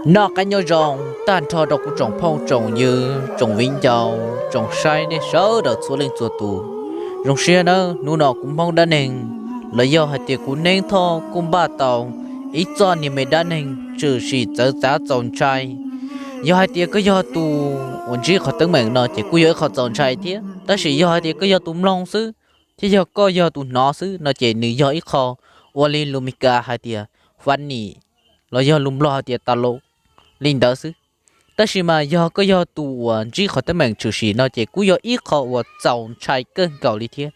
Noj qab nyob zoo tag nrho rau kuv tsoom phooj tsoom ywg, tsoom viv ncaus, tsoom saib nej sawv daws txhua leej txhua tus. Zoo siab nawb, hnub no kuv Hmoob dab neeg los yog hais tias kuv Neeb Thoj kuj npaj tau ib txoj niag me dab neeg tshwm sim txawv txav txaus ntshai. Yog hais tias koj yog tus uas ntsib qhov teeb meem no ces kuj yog ib qho txaus ntshai thiab, tab sis yog hais tias koj yog tus mloog xwb thiab yog koj yog tus hnov xwb no ces nws yog ib qho ua li lus Meskas hais tias funny los yog lus Nplog hais tias ta lo li ntawd xwb. Tab sis mas yog koj yog tus uas ntsib qhov teeb meem tshwm sim no ces kuj yog ib qho uas txaus ntshai kawg nkaus li thiab.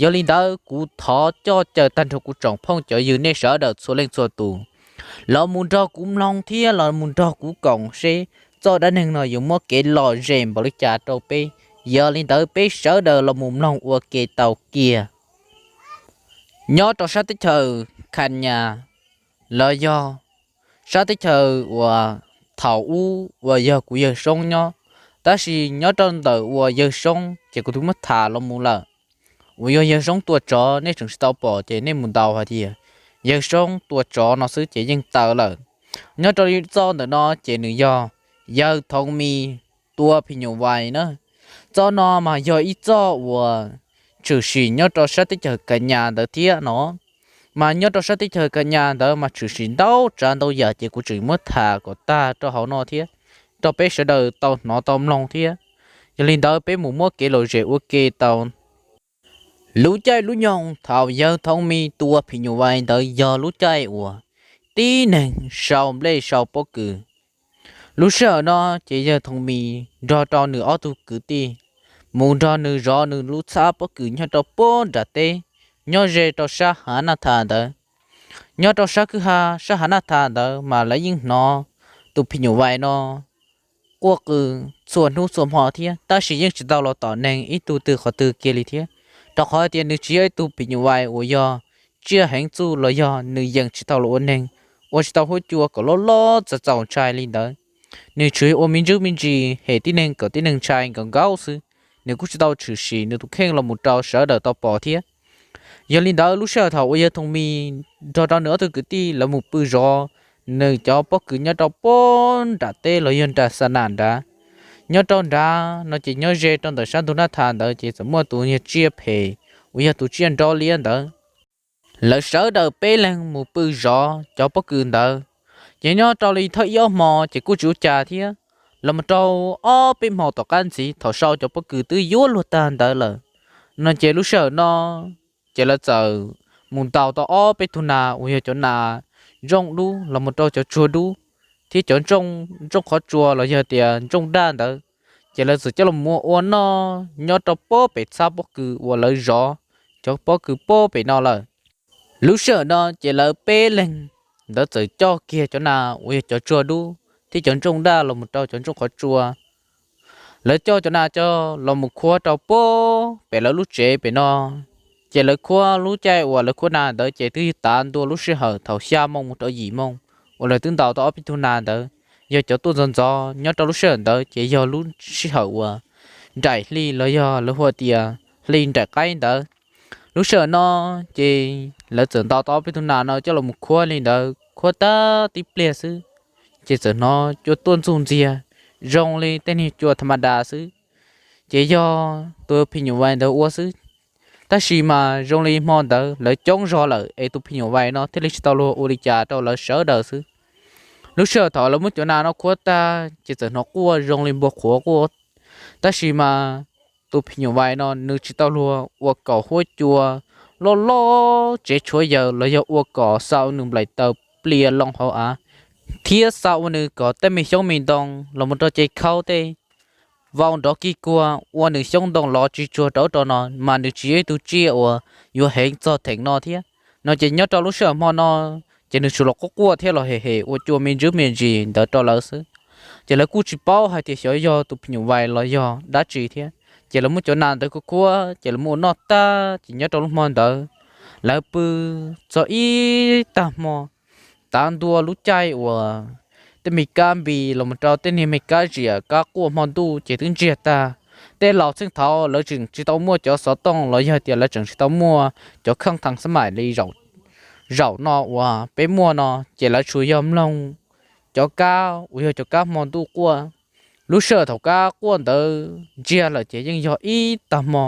Yog li ntawd kuv thov coj caw tag nrho kuv tsoom phooj cov ywg nej sawv daws txhua leej txhua tus los mus nrog kuv mloog thiab los mus nrog kuv koom seb txoj dab neeg no yuav muab kev lom zem npaum li cas rau peb. Yog li ntawd peb sawv daws los mus mloog ua ke tau kiag. Nyob rau sab teb chaws Khas Nyas los yog sab teb chaws uas thaum ub uas yog kuv yawg Soob nyob, tab sis nyob rau ntawm uas yawg Soob ces kuv twb muab tham los mus lawm. Uas yog yawg Soob tua tsov nej tseem tsis tau pom ces nej mus ntaus hais tias yawg Soob tua tsov no xwb ces yeej tawm lawm. Nyob rau li txoj ntawm no ces nws yog yawg Thoov Mis tua phim nyuj vais na. Txoj no mas yog ib txoj uas tshwm sim nyob rau sab teb chaws Khas Nyas ntawd thiab no. Mas nyob rau sab teb chaws Khas Nyas ntawd mas tshwm sim ntau tsav ntau yam ces kuv tseem muab tham kom tag rau hauv no thiab, rau peb sawv daws tau hnov tau mloog thiab. Yog li ntawd peb mus muab kev lom zem ua ke tau. Lub caij lub nyoog thaum yawg Thoov Mis tua phim nyuj vais ntawd yog lub caij uas tib neeg sau nplej sau pob kws. Lub sij hawm no ces yawg Thoov Mis nrog rau nws ob tug kwv tij mus nrog nws zov nws lub txhab pob kws nyob rau puag nram teb, nyob ze rau sab Hav Naj Thas ntawd. Nyob rau sab kwj ha sab Hav Naj Thas ntawd mas lawv yeej hnov tus phim nyuj vais no quaj qw txhua hnub txhua hmo thiab, tab sis yeej tsis tau los tom neeg ib tug twg qhov twg kiag li thiab, rau qhov hais tias nws tsis yog ib tug phim nyuj vais uas yog tsiaj heev txuj los yog nws yeej tsis tau los ua neeg, ua tsis tau huab cua kom loj loj txaus txaus ntshai li ntawd. Nws tsuas ua me ntsuj me ntsis hem tib neeg kom tib neeg ntshai nkaus nkaus xwb. Nws kuj tsis tau tshwm sim nws tus kheej los mus rau sawv daws tau pom thiab. Yog li ntawd lub sij hawm thaum uas yawg Thoov Mis nrog rau nws ob tug kwv tij lawv mus pw zov nws cov pob kws nyob rau puag nram teb los yog nram xa nam nrad, nyob rau nrad no ces nyob ze rau ntawm sab ntug Naj Thas ntawd ces txawm muaj tus yog tsiaj phem uas yog tus tsiaj nrob liab ntawd. Lawv sawv daws peb leeg mus pw zov cov pob kws ntawd, ces nyob rau li thawj ib ob hmo ces kuj tsis ua cas thiab. Los mus rau ob peb hmo tom qab ntxiv thaum sau cov pob kws twb yuav luag tag ntawd lawm no ces lub sij hawm no ces lawv txawm mus ntaus tau ob peb tug nas uas yog cov nas ntsooj dub los mus rau cov tsuag dub thiab cov ntsooj ntsooj qhov tsua los yog tias ntsooj daj ntawd, ces lawv txawm coj los muab ua noj nyob rau puag pem txhab pob kws uas lawv zov cov pob kws puag pem no lawm. Lub sij hawm no ces lawv peb leeg ntawd txawm coj kiag cov nas uas yog cov tsuag dub thiab cov ntsooj daj los mus rau cov ntsooj qhov tsua. Lawv coj cov nas coj los mus khuab rau puag pem lawv lub tsev pem no. Ces lawv khuab lub caij uas lawv khuab nas ntawd ces twb yog tav ntua lub sij hawm thaum xya moos mus rau yim moos uas lawv twb ntaus tau ob peb tug nas ntawd. Yog cov tuaj ntxov ntxov nyob rau lub sij hawm ntawd ces yog lub sij hawm uas nraim hli los yog lawv hu tias hli nraim qaib ntawd. Lub sij hawm no ces lawv txawm ntaus tau ob peb tug nas no coj los mus khuab li ntawd, khuab tag tib pliag xwb ces txawm hnov cua tuaj ntxuj ntxiag zoo li tej niag cua tha ma das xwb, ces yog tus phim nyuj vais ntawd ua xwb. Tab sis mas zoo li hmo ntawd lawv coob zog lawm es tus phim nyuj vais no thiaj li tsis tau luag ua li cas rau lawv sawv daws xwb. Lub sij hawm thaum lawv muab cov nas no khuab tag ces txawm hnov quaj zoo li npua qhuav quaj. Tab sis mas tus phim nyuj vais no nws tsis tau luag ua kom huab cua loj loj tsev tshuav yaws los yog ua kom xa ua nws nplaim taws plias loo hauv av, thiab xa ua nws kom tej me xyoob me ntoo los mus rau ces khaub tej vau nrov kig kuag ua nws xyoob ntoo lov tsis tsuag rau ub rau no, mas nws tsis yog ib tug tsiaj uas yuav heev txog theem no thiab. No ces nyob rau lub sij hawm hmo no ces nws tsuas los quaj quaj thiab los hem hem ua cua me ntsis me ntsis ntawd rau lawv xwb. Ces lawv kuj tsis paub hais tias xyov yog tus phim nyuj vais los yog dab tsi thiab. Ces lawv muab cov nas ntawd khuab khuab ces lawv muab ua noj tag ces nyob rau lub hmo ntawd lawv pw txog ib tag hmo, tav ntua lub caij uas tej me kab npis los mus rau tej niag me kab ziam kab quaj hmo ntuj ces twb ntsiag tag. Tej laus txheej thaud lawv tseem tsis tau muaj cov xov tooj los yog tias lawv tseem tsis tau muaj cov kheej theej xab maim li zaum no uas peb muaj no, ces lawv tsuas yog mloog cov kab uas yog cov kab hmo ntuj quaj. Lub sij hawm thaum kab quaj ntawd ntsiag lawm ces yeej yog ib tag hmo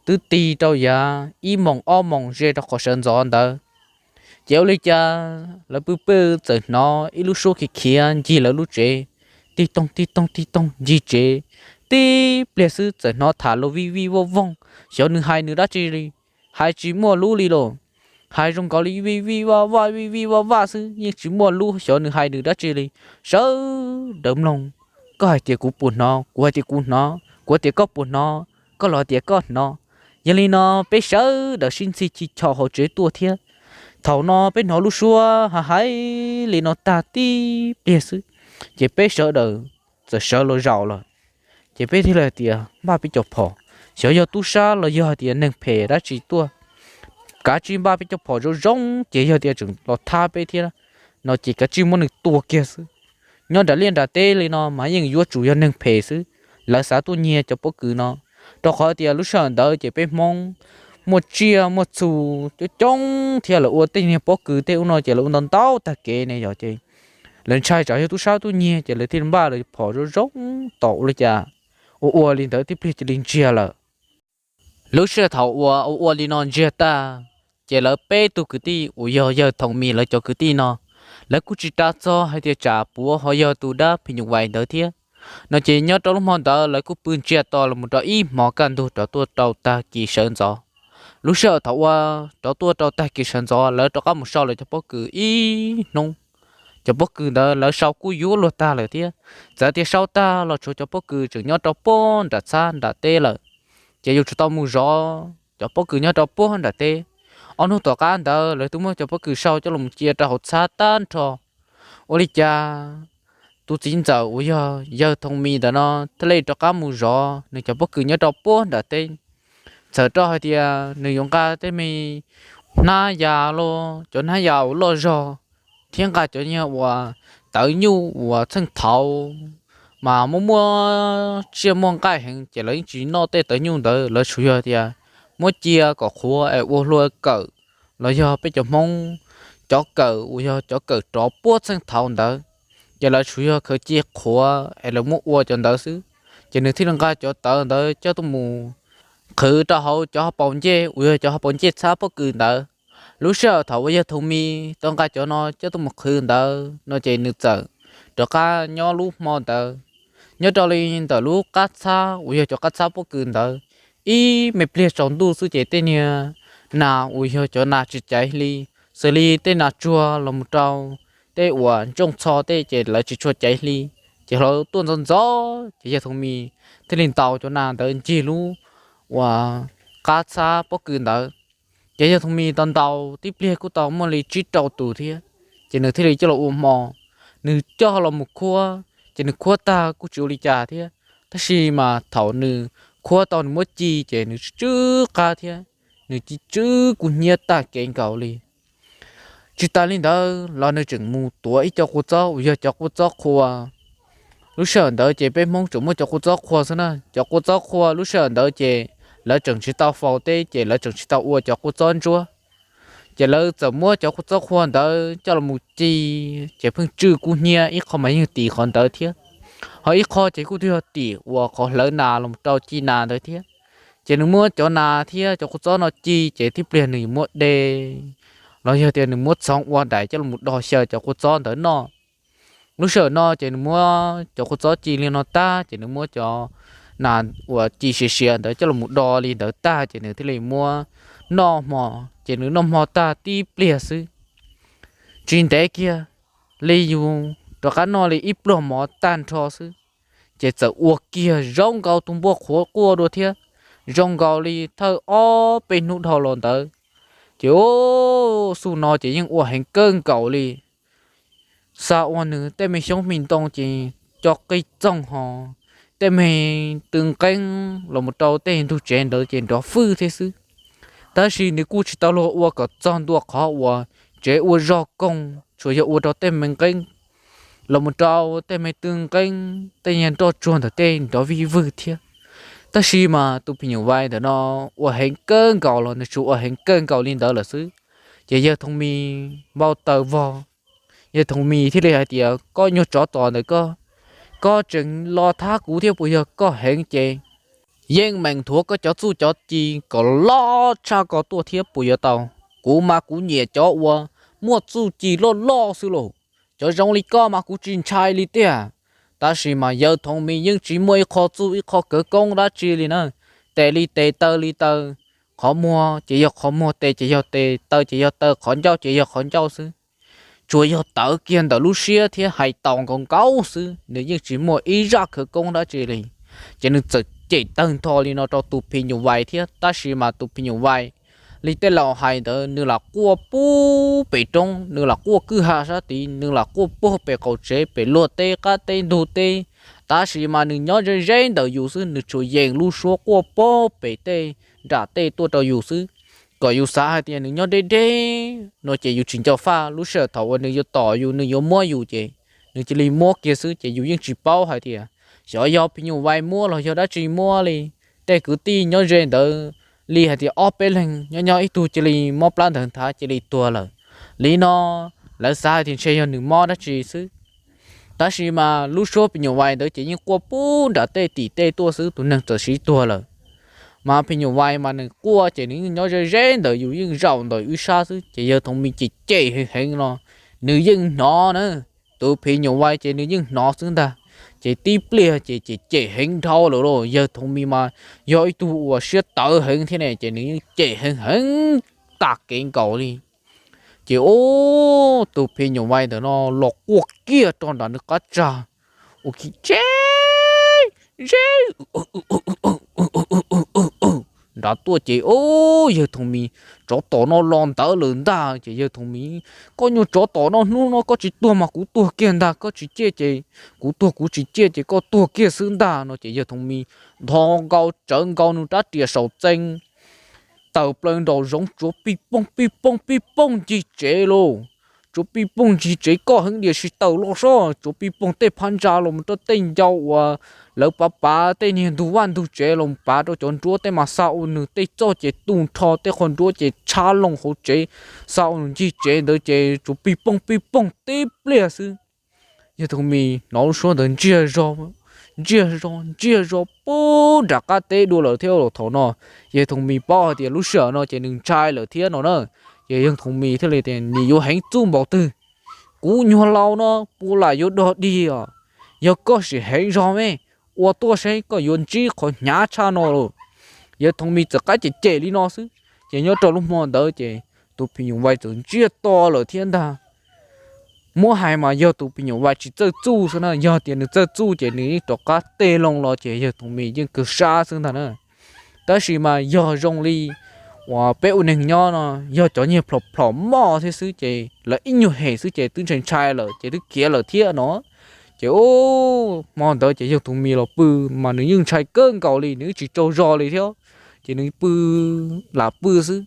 twb tig rau yav ib moos ob moos ze rau qhov sawv ntxov ntawd. Ces ua li cas lawv pw pw txawm hnov ib lub suab khiav khiav ncig lawv lub tsev, tig toog tig toog tig toog ncig tsev. Tib pliag xwb txawm hnov tham lus vij vij voj voog, xyov nws hais nws dab tsi li, hais tsis muaj lub li los. Hais zoo nkaus li vij vij vaj vaj vij vij vaj vaj xwb, yeej tsis muaj lub xyov nws hais nws dab tsi li. Sawv daws mloog, koj hais tias kuv puas hnov, kuv hais tias kuv hnov, kuv tias koj puas hnov, koj los tias koj hnov. Yog li no peb sawv daws sib ntxhi chim chom hauv tsev tuaj thiab. Thaum no peb hnov lub suab hais hais li no tag tib pliag xwb, ces peb sawv daws txawm sawv los zaum lawm. Ces peb thiaj li hais tias npaj peb cov phom, xyov yog tub sab los yog hais tias neeg phem dab tsi tuaj, kav tsij npaj peb cov phom zoo zoo ces yog tias tseem los thab peb thiab no ces kav tsij muab nws tua kiag xwb. Nyob nram liaj nram teb li no mas yeej yuav tsum yog neeg phem xwb, lawv xav tuaj nyiag cov pob kws no. Rau qhov tias lub sij hawm ntawd ces peb Hmoob muaj tsiaj muaj txhu coob coob thiab lawv ua tej niag pob kws tej ub no ces lawv ua ntau ntau tag kev ne yog ces lawv ntshai tsam yog tub sab tuaj nyiag ces lawv thiaj li npaj lawv phom zoo zoo tos ua li cas ua ua li ntawd tib pliag cia li ntsiag lawm. Lub sij hawm thaum uas ua ua li no ntsiag tag, ces lawv peb tug kwv tij uas yog yawg Thoom Mis lawv cov kwv tij no, lawv kuj tsis tas txog hais tias tsam puav ho yog tus dab phim nyuj vais ntawd thiab no ces nyob rau lub hmo ntawd lawv kuj pw ntsiag to los mus rau ib hmos kaj ntug rov tuaj rau tag kis sawv ntxov. Lub sij hawm thaum uas rov tuaj rau tag kis sawv ntxov lawv rov qab mus sau lawv cov pob kws ib hnub. Cov pob kws ntawd lawv sau kuj yuav luag tag lawm thiab, txawm tias sau tag los tshuav cov pob kws tseem nyob rau puag nram txhab nram teb lawm, ces yus tsis tau mus zov cov pob kws nyob rau puag nram teb. Ob hnub tom qab ntawd lawv twb muab cov pob kws sau coj los cia rau hauv txhab tag nrho. Ua li cas tus txiv ntxawm uas yog yawg Thoom Mis ntawm no thiaj li rov qab mus zov nws cov pob kws nyob rau puag nram teb. Txawm rau hais tias nws yuav nqa tej me hnab ya los cov hnab ya uas loj zog thiab nqa cov nyuag uas tawv nyuj uas txheej thaud mas muaj muaj tsiaj muaj nqaij heev ces lawv yeej tsis noj tej tawv nyuj ntawd, lawv tsuas yog tias muab cia kom qhuav es ua hlua kawm los yog peb cov Hmoob cov kawm uas yog cov kawm rov puag txheej thaud ntawd, ces lawv tsuas yog khaws cia qhuav es lawv muab ua cov ntawd xwb. Ces nws thiaj li nqa cov tawv ntawd coj tuaj mus qhwv rau hauv cov hauv paus ncej uas yog cov hauv paus ncej txhab pob kws ntawd. Lub sij hawm thaum uas yawg Thoom Mis tau nqa cov no coj tuaj mus qhwv ntawd no ces nws txawm rov qab nyob lub hmo ntawd. Nyob rau li ntawm lub qab txhab uas yog cov qab txhab pob kws ntawd, ib me pliag tsaus ntuj xwb ces tej niag nas uas yog cov nas tsis caiv hli, xws li tej nas tsuag los mus rau tej uas ntsooj txho tej ces lawv tsis tshua caiv hli, ces hlo tuaj ntxov ntxov ces yawg Thoom Mis thiaj li ntaus cov nas ntawd ncig lub uas qab txhab pob kws ntawd. Ces yawg Thoom Mis tau ntaus tib pliag kuj tau muaj li tsib rau tus thiab, ces nws thiaj li coj los ua hmo. Nws coj los mus khuab, ces nws khuab tag kuj tsis ua li cas thiab, tab sis mas thaum nws khuab tau nws muab ci ces nws tsw tsw qab thiab, nws ci tsw kub hnyiab tag kev nkaus li. Tsis tas li ntawd los nws tseem mus tuav ib co kua txob uas yog cov kua txob qhua. Lub sij hawm ntawd ces peb Hmoob tseem muaj cov kua txob qhua xwb na, cov kua txob qhua lub sij hawm ntawd ces lawv tseem tsis tau faus teb ces lawv tseem tsis tau ua cov kua txob ntsuab. Ces lawv txawm muab cov kua txob qhua ntawd coj los mus ci, ces pheej tsw kub hnyiab, ib qho mas yeej tim qhov ntawd thiab, ho ib qho ces kuj twb yog tim uas qhov hlawv nas los rau ci nas ntawd thiab. Ces nws muab cov nas thiab cov kua txob no ci ces tib pliag nws muab de los yog tias nws muab txhoov ua daim coj los do xyaw cov kua txob ntawd noj. Lub sij hawm no ces nws muab cov kua txob ci li no tag ces nws muab cov nas uas ci siav siav ntawd coj los do li ntawd tag ces nws thiaj li muab noj hmo. Ces nws noj hmo tag tib pliag xwb, tsis ntev kiag li yus rov qab noj li ib pluag mov tag nrho xwb, ces txawm ua kiag zoo nkaus tus npua qhuav quaj dua thiab, zoo nkaus li thawj ob peb hnub dhau los ntawd. Ces xub no ces yeej ua heev kawg nkaus li. Xa ua nws tej me xyoob me ntoo ces co qig txoog hos, tej me tw nqeeb los mus rau tej ntug tsev ntawd ces nrov fwj thiab xwb. Tab sis nws kuj tsis tau luag ua kom txog ntua qhov uas tsev ua zog koog, tsuas yog ua rau tej me nqeeb los mus rau tej me tw nqeeb tej niag nroj tsuag ntawm tej nrov vij vwg thiab. Tab sis mas tus phim nyuj vais ntawm no ua heev kawg nkaus los nws tsuas ua heev kawg nkaus li ntawd lawm xwb, ces yawg Thoom Mis npau taws vog. Yawg Thoom Mis thiaj li hais tias, koj nyuag tsov tom ntawm koj, koj tseem los thab kuv thiab puas yog? Koj heev ces yeej meem nthuav koj cov txuj cov ci kom loj tshaj ko tuaj thiab puas yuav tau? Kuv mas kuv nyiam cov uas muaj txuj ci loj loj xwb lauj. Cov zoo li koj mas kuv tsis ntshai li tiag. Tab sis mas yawg Thoom Mis yeej tsis muaj ib qho txuj ib qho khawv koob dab tsi li na. Tes li tes, taw li taw, qhov muag ces yog qhov muag, tes ces yog tes, taw ces yog taw, qhov ncauj ces yog qhov ncauj xwb. Tsuas yog tawv kiag ntawm lub siab thiab hais tau nkaus nkaus xwb, nws yeej tsis muaj ib zaj khawv koob dab tsi li. Ces nws txawm cem tawg ntho li no rau tus phim nyuj vais thiab, tab sis mas tus phim nyuj vais li tej laus hais ntawd, nws lam quaj pub pem roob, nws lam quaj kwj ha sab tid, nws lam quaj puag pem qaum tsev, pem luag teb qab teb ntug teb, tab sis mas nws nyob ze ze ntawm yus xwb, nws tsuas yeem lub suab quaj pub pem tej nram tej tuaj rau yus xwb, kom yus xav hais tias nws nyob deb deb no ces yus tsis nco faj. Lub sij hawm thaum uas nws yuav tom yus, nws yuav muab yus ces nws cia li muab kiag xwb, ces yus yeej tsis paub hais tias xyov yog phim nyuj vais muab los yog dab tsi muab li. Tej kwv tij nyob ze ntawd li hais tias ob peb leeg nyob nyob ib tug cia li mob plab ntawd nthav cia li tuag lawm. Li no lawv xav hais tias ntshe yog nws mob dab tsi xwb. Tab sis mas lub suab phim nyuj vais ntawd ces yeej quaj pub nram tej tim tej tuaj xwb, tus neeg txawm siv tuag lawm. Mas phim nyuj vais mas nws quaj ces nws yeej nyob ze ze ntawm yus, yeej zaum ntawm wb sab xwb, ces yawg Thoom Mis ces cem heev heev no, nws yeej hnov na. Tus phim nyuj vais ces nws yeej hnov xwb ntag. Ces tib pliag ces cem cem heev dhau lawm lauj. Yawg Thoom Mis mas yog ib tug uas siab tawv heev thiab ne, ces nws yeej cem heev heev tas kev nkaus li. Ces ub, tus phim nyuj vais ntawm no los quaj kiag rau nram nws qab tsag, ua kiag ze ze nrad tuaj ces ub, yawg Thoom Mis, tsov tom no los ntawd lawm ntag. Ces yawg Thoom Mis, koj nyuag tsov tom no, hnub no koj tsis tuag mas kuv tuag kiag ntag, koj tsis ciaj ces kuv tuag, kuv tsis ciaj ces koj tuag kiag xwb ntag no. Ces yawg Thoom Mis ntho nkaus tsawv nkaus nws rab riam saum txee, tawm plaws nraum zoov tsuav pij pooj pij pooj pij pooj ncig tsev lauj. Tsuav pij pooj ncig tsev, koj heev diam sis tawm los sob, tsuav pij pooj tej phab ntsa los mus rau tej ncau uas lawv pav pav tej niag ntug vaj ntug tsev los pav rau cov nruab tej mas xa ua nws tej txoj ces tu nrho, tej qhov nruab ces tshab loo hauv tsev, xa ua nws ncig tsev ntawd ces tsuav pij pooj pij pooj tib pliag xwb. Yawg Thoom Mis hnov lub suab ntawd ntsiag zog, ntsiag zog ntsiag zog pub nram qab teb dua lawm thiab los thaum no. Yawg Thoom Mis paub hais tias lub sij hawm no ces nws ntshai lawm thiab no na. Ces yawg Thoom Mis thiaj li tias, nim yuav heev txuj npaum twg, kuv nyuag laus no puas lam yuav dog dig os? Yog koj sim heev zog me, ua tuaj saib koj yuav ntsib qhov hnyav tshaj no lauj. Yawg Thoom Mis txawm qab cem cem li no xwb, ces nyob rau lub hmo ntawd ces tus phim nyuj vais txawm ntsiag to lawm thiab ntag. Muab hais mas yog tus phim nyuj vais tsis txawj txuj xwb na, yog tias nws txawj txuj ces nws yeej rov qab teg loo los ces yawg Thoom Mis yeej kawg sab xwb ntag na. Tab sis mas yog zoo li uas peb ua neeg nyob no, yog cov nyiag plhom plhom moj thiab xwb ces lawv ib nyuag hem xwb ces twb ntshai ntshai lawm ces twb khiav lawm thiab no. Ces ub, hmo ntawd ces yawg Thoom Mis los pw mas nws yeej ntshai kawg nkaus li, nws yeej tsis tsaug zog li thiab. Ces nws pw, lam pw xwb,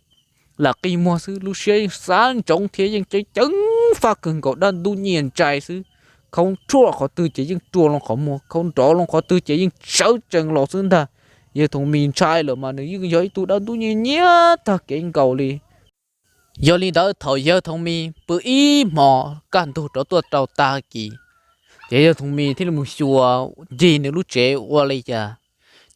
lam qi muag xwb, lub siab yeej xav ntsoov thiab yeej ceeb ceeb faj kawg nkaus, dab ntub nyiaj ntsais xwb. Khaub nruab qhov twg ces yeej rua loo qhov muag, khaub nrov loo qhov twg ces yeej sawv tsees los xwb ntag. Yawg Thoom Mis ntshai lawm mas nws yeej yog ib tug dab ntub nyiaj nyiaj tag kev nkaus li. Yog li ntawd thaum yawg Thoom Mis pw ib hmo, kaj ntug rov tuaj rau tag kis, ces yawg Thoom Mis thiaj li mus xyuas ncig nws lub tsev ua li cas.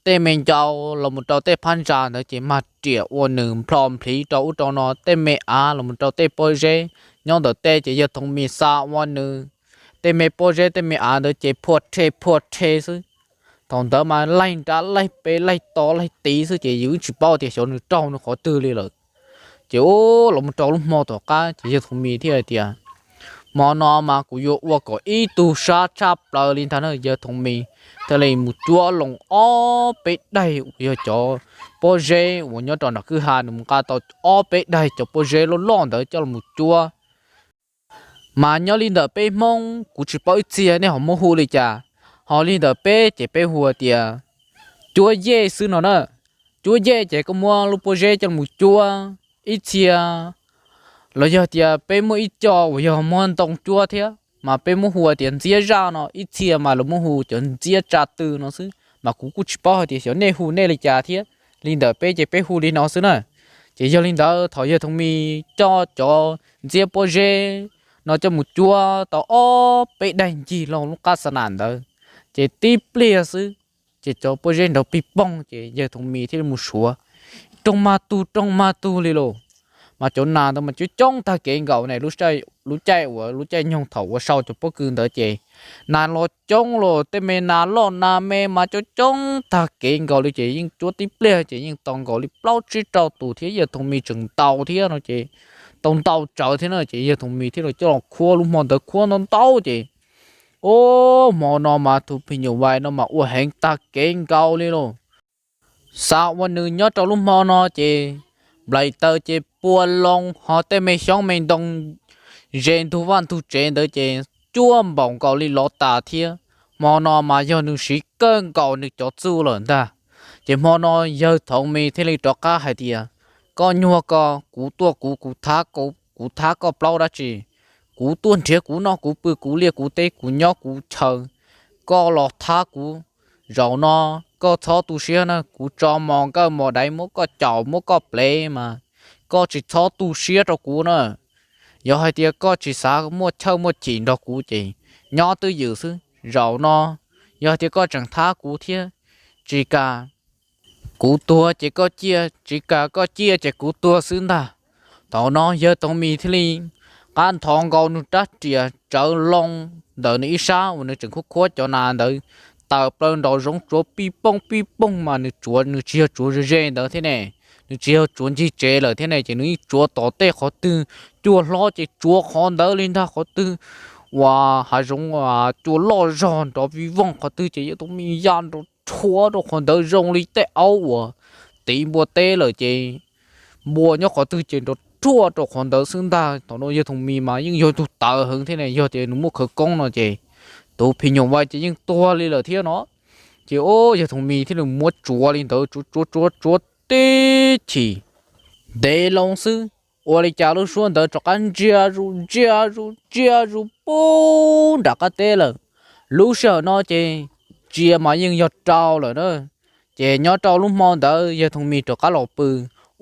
Tej me ncau los mus rau tej phab ntsa ntawd ces mag riam ua nws nplho nplhiv rau ub rau no, tej me av los mus rau tej pob zeb nyob ntawm tej ces yawg Thoom Mis xa ua nws tej me pob zeb tej me av ntawd ces phua rhe phua rhe xwb. Thaum ntawd mas laig nrad laig pem laig tod laig tid xwb ces yus tsis paub tias xyov nws raug nws qhov twg li lawm. Ces ub, los mus rau lub hmo tom qab ces yawg Thoom Mis thiaj hais tias, hmo no mas kuv yuav ua kom ib tug sab tshaj plaws li ntag na. Yawg Thoom Mis thiaj li mus cuab loo ob peb daig uas yog cov pob zeb uas nyob rau nram kwj ha, nws mus nqa tau ob peb daig cov pob zeb loj loj ntawd coj los cuab. Mas nyob li ntawm peb Hmoob, kuv tsis paub ib txhia nej ho muab hu li cas, ho li ntawm peb ces peb hu tias cuab yej xwb no na. Cuab yej ces koj muab lub pob zeb coj los cuab, ib txhia los yog tias peb muaj ib co uas yog muab ntoo cuab thiab mas peb muab hu tias ntxiab zaj no, ib txhia mas lawv muab hu cov ntxiab tsa tw no xwb, mas kuv kuj tsis paub hais tias xyov nej hu nej li cas thiab. Li ntawm peb ces peb hu li no xwb na. Ces yog li ntawd thaum yawg Thoom Mis coj cov ntxiab pob zeb no coj mus cuab tau ob peb daim ncig loj lub qab xa nas ntawd, ces tib pliag xwb ces cov pob zeb nrov pig poog ces yawg Thoom Mis thiaj li mus suav, rooj mag tug rooj mag tug li lauj. Mas cov nas ntawd mas coob coob tag kev nkaus ne, lub caij uas lub caij nyoog thaum ua sau cov pob kws ntawd ces nas los coob los, tej me nas loj nas me mas coob coob tag kev nkaus li ces yeej cuab tib pliag ces yeej tau nkaus li plaub tsib rau tus thiab, yawg Thoom Mis tseem ntaus thiab no ces tau ntau tsawv thiab na ces yawg Thoom Mis thiaj li coj los khuab lub hmo ntawd khuab ntau ntau ces, o, hmo no mas tus phim nyuj vais no mas ua heev tag kev nkaus li lauj. Xav ua nws nyob rau lub hmo no ces nplaim taws ces pua loo ho tej me xyoob me ntoo ze ntug vaj ntug tsev ntawd ces cuab npaum nkaus li lov tas thiab. Hmo no mas yog nws siv kawg nkaus nws cov txuj lawm ntag. Ces hmo no yawg Thoom Mis thiaj li rov qab hais tias, koj nyuag ko, kuv tuaj kuv, kuv thab koj plaub dab tsi? Kuv tuaj nrhiav kuv noj kuv pw, kuv liaj kuv teb, kuv nyob kuv chaw, koj los thab kuv. Zaum no koj txhob tu siab na, kuv tso mos nkawj mos daiv muab koj caum muab koj plev mas koj tsis txhob tu siab rau kuv na. Yog hais tias koj tsis xav muaj chawj muaj chim nrog kuv ces nyob twj ywm xwb. Zaum no yog hais tias koj tseem thab kuv thiab, tsis kam kuv tuag ces koj ciaj, tsis kam koj ciaj ces kuv tuag xwb ntag. Thaum no yawg Thoom Mis thiaj li qab nthov nkaus nws rab riam tsawv loo ntawm nws ib sab uas nws tseem khuab khuab cov nas ntawd, tawm plaws nraum zoov tsuav pij pooj pij pooj mas nws tsuav, nws tsis yog tsuav ze ze ntawd thiab ne, nws tsis yog tsuav ncig tsev lawm thiab ne, ces nws yeej tsuav tom tej qhov twg cua hlob ces tsuav qhov ntawd li ntag, qhov twg uas hav zoov cua loj zog nrov vij voog qhov twg ces yawg Thoom Mis ya nrov rhuav rau qhov ntawd zoo li tej aub uas tiv npua teb lawm ces npua nyob qhov twg ces nrov rhuav rau qhov ntawd xwb ntag. Thaum no yawg Thoom Mis mas yeej yog tus tawv heev thiab ne, yog tias nws muaj khawv koob no ces tus phim nyuj vais ces yeej tuag li lawm thiab no. Ces o, yawg Thoom Mis thiaj li muab tsuav li ntawd, tsuav tsuav tsuav tsuav tib chim ntev loo xwb, ua li cas lub suab ntawd rov qab ntsia zus ntsia zus ntsia zus pub nram qab teb lawm. Lub sij hawm no ces tsia mas yeej yog rau lawm na. Ces nyob rau lub hmo ntawd yawg Thoom Mis rov qab los pw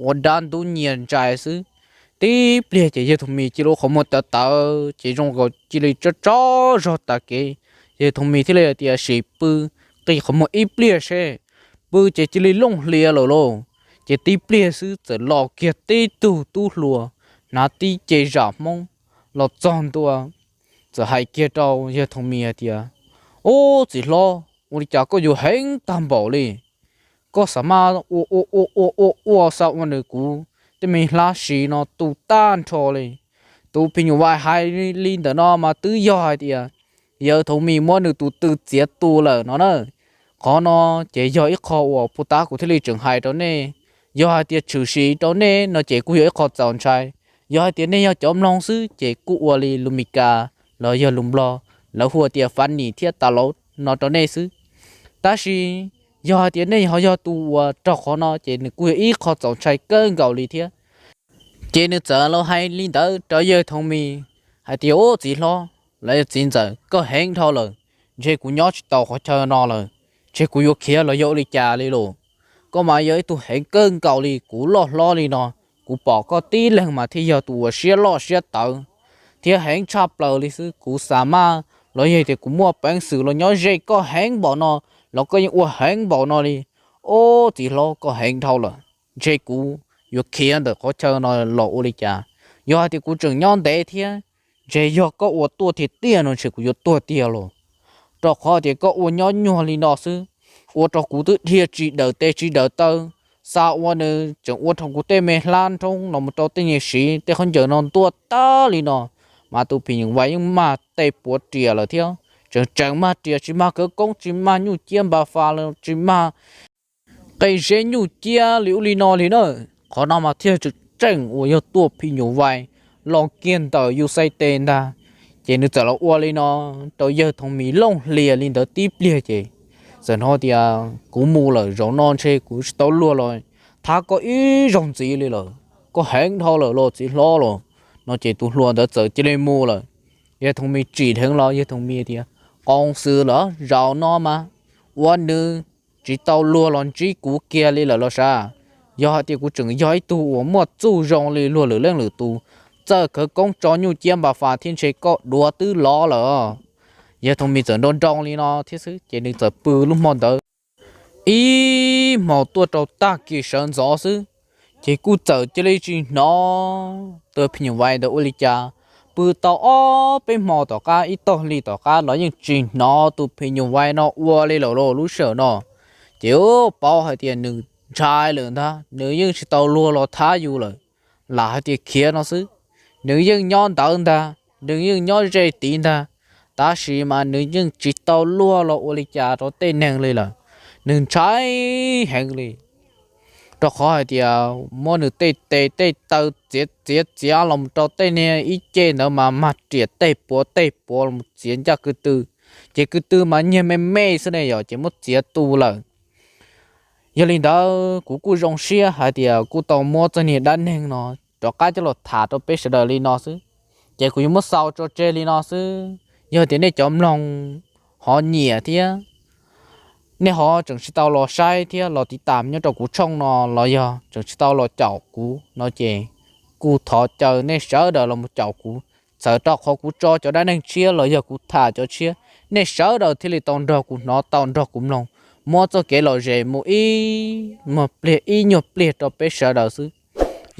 ua dab ntub nyias ntsais xwb. Tib pliag ces yawg Thoom Mis cia li qhov muag tawv tawv ces zoo nkaus cia li tsob tsob zog tas kev. Yawg Thoom Mis thiaj li hais tias sim pw qi qhov muag ib pliag seb. Pw ces cia li looj hlias lawm lauj. Ces tib pliag xwb txawm los kiag tib tug tub hluas hnav tib ce zam Hmoob los txog ntua, txawm hais kiag rau yawg Thoom Mis hais tias, ub, txiv hlob, ua li cas koj yuav heev tag npaum li? Koj xav maj ua ua ua ua ua ua xa ua nws kuv tej me hlab siv no tu tag nrho li. Tus phim nyuj vais hais li ntawm no mas twb yog hais tias yawg Thoom Mis muab nws tus tw txiav tu lawm no na. Qhov no ces yog ib qho uas puag ta kuv thiaj li tseem hais rau nej. Yog hais tias tshwm sim rau nej no ces kuj yog ib qho txaus ntshai. Yog hais tias nej yog cov mloog xwb ces kuj ua li lus Mis Kas los yog lus Nplog lawv hu tias funny thiab tas lauv no rau nej xwb. Tab sis yog hais tias nej ho yog tus uas raug qhov no ces nws kuj yog ib qho txaus ntshai kawg nkaus li thiab. Ces nws txawm los hais li ntawd rau yawg Thoom Mis hais tias, ub, txiv hlob los yog txiv ntxawm, koj heev dhau lawm, ntshe kuv nyob tsis tau qhov chaw no lawm, ntshe kuv yuav khiav los yog ua li cas li lauj. Koj mas yog ib tug heev kawg nkaus li, kuv loj hlob li no, kuv pom koj tib leeg mas thiaj yog tus uas siab loj siab tawv thiab heev tshaj plaws li xwb. Kuv xav maj los yog tias kuv muaj peev xwm los nyob ze koj heev npaum no los koj yeej ua heev npaum no li. Ub, txiv hlob, koj heev dhau lawm, ntshe kuv yuav khiav ntawm qhov chaw no los ua li cas. Yog hais tias kuv tseem nyob ntev thiab, ntshe yog koj ua tuaj tiag tiag no ntshe kuv yuav tuag tiag los, rau qhov tias koj ua nyob nyuag li no xwb, ua rau kuv twb dhia tsis daws tes tsis daws taw, xa ua nws tseem ua rau kuv tej me hlab nrhoob los mus rau tej niag siv tej khaub ncaws no ntuag tag li no. Mas tus phim nyuj vais yeej mag tej puav riam lawm thiab, tseem tseem mag riam, tsis mag khawv koob, tsis mag nyuj ciab npa fas los tsis mag qe zeb nyuj ciab li ub li no li na. Qhov no mas thiaj tseem tseem uas yog tuaj phim nyuj vais los kiag ntawm yus xais tes ntag. Ces nws txawm los ua li no rau yawg Thoom Mis looj hlias li ntawd tib pliag ces txawm hnov tias, kuv mus lawm, zaum no ntshe kuv tsis tau luag los thab koj ib zaug ntxiv li lawm, koj heev dhau lawm los txiv hlob los. No ces tus hluas ntawd txawm cia li mus lawm. Yawg Thoom Mis tsim dheev los yawg Thoom Mis tias, qos xwm lawm, zaum no mas ua nws tsis tau luag los ntsib kuv kiag li lawm los sav. Yog hais tias kuv tseem yog ib tug uas muaj txuj zoo li luag lwm leej lwm tus, txawj khawv koob tso nyuj ciab npa fas thiab ntshe koj duav twb lov lawm. Yawg Thoob Mis txawm nroo nroo li no thiab xwb ces nws txawm pw lub hmo ntawd ib hmos tuaj rau tag kis sawv ntxov xwb, ces kuj txawm cia li tsis hnov tus phim nyuj vais ntawd ua li cas. Pw tau ob peb hmo tom qab, ib tog hli tom qab los yeej tsis hnov tus phim nyuj vais no ua li lawm lauj. Lub sij hawm no ces paub hais tias nws ntshai lawm ntag, nws yeej tsis tau luag los thab yus lawm, lam hais tias khiav no xwb. Nws yeej nyob ntawd ntag, nws yeej nyob ze tid ntag, tab sis mas nws yeej tsis tau luag los ua li cas rau tej neeg li lawm. Nws ntshai heev li, rau qhov hais tias muab nws tej tes tej taw txiav txiav txiav los rau tej niag ib ce ntawd mas mag riam tej puav tej puav los txiav ncaj kwv tw, ces kwv tw mas nyiag me me xwb ne yom, ces muab txiav tu lawm. Yog li ntawd kuv kuj zoo siab hais tias kuj tau muab txoj niag dab neeg no rov qab coj los tham rau peb sawv daws li no xwb, ces kuv yuav muab xaus tso tseg li no xwb. Yog tias nej cov mloog ho nyiam thiab nej ho tseem tsis tau los saib thiab los tiv tam nyob rau kuv tshooj no los yog tseem tsis tau los caum kuv no ces kuj thov caw nej sawv daws los mus caum kuv, txawm rau qhov kuv tso cov dab neeg tshiab los yog kuv tham cov tshiab, nej sawv daws thiaj li tau nrog kuv hnov tau nrog kuv mloog, muab txoj kev lom zem mus ib muag pliag ib nyuag pliag rau peb sawv daws xwb.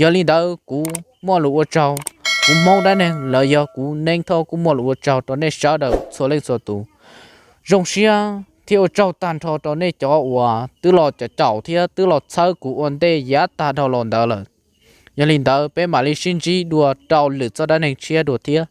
Yog li ntawd kuv muaj lus ua tsaug, kuv Hmoob dab neeg los yog kuv Neeb Thoj kuj muaj lus ua tsaug rau nej sawv daws txhua leej txhua tus. Zoo siab thiab ua tsaug tag nrho rau nej cov uas twb los caum caum thiab twb los txhawb kuv ua ntej yav tag dhau los ntawd lawm. Yog li ntawd peb mam li sib ntsib dua rau lwm txoj dab neeg tshiab dua thiab.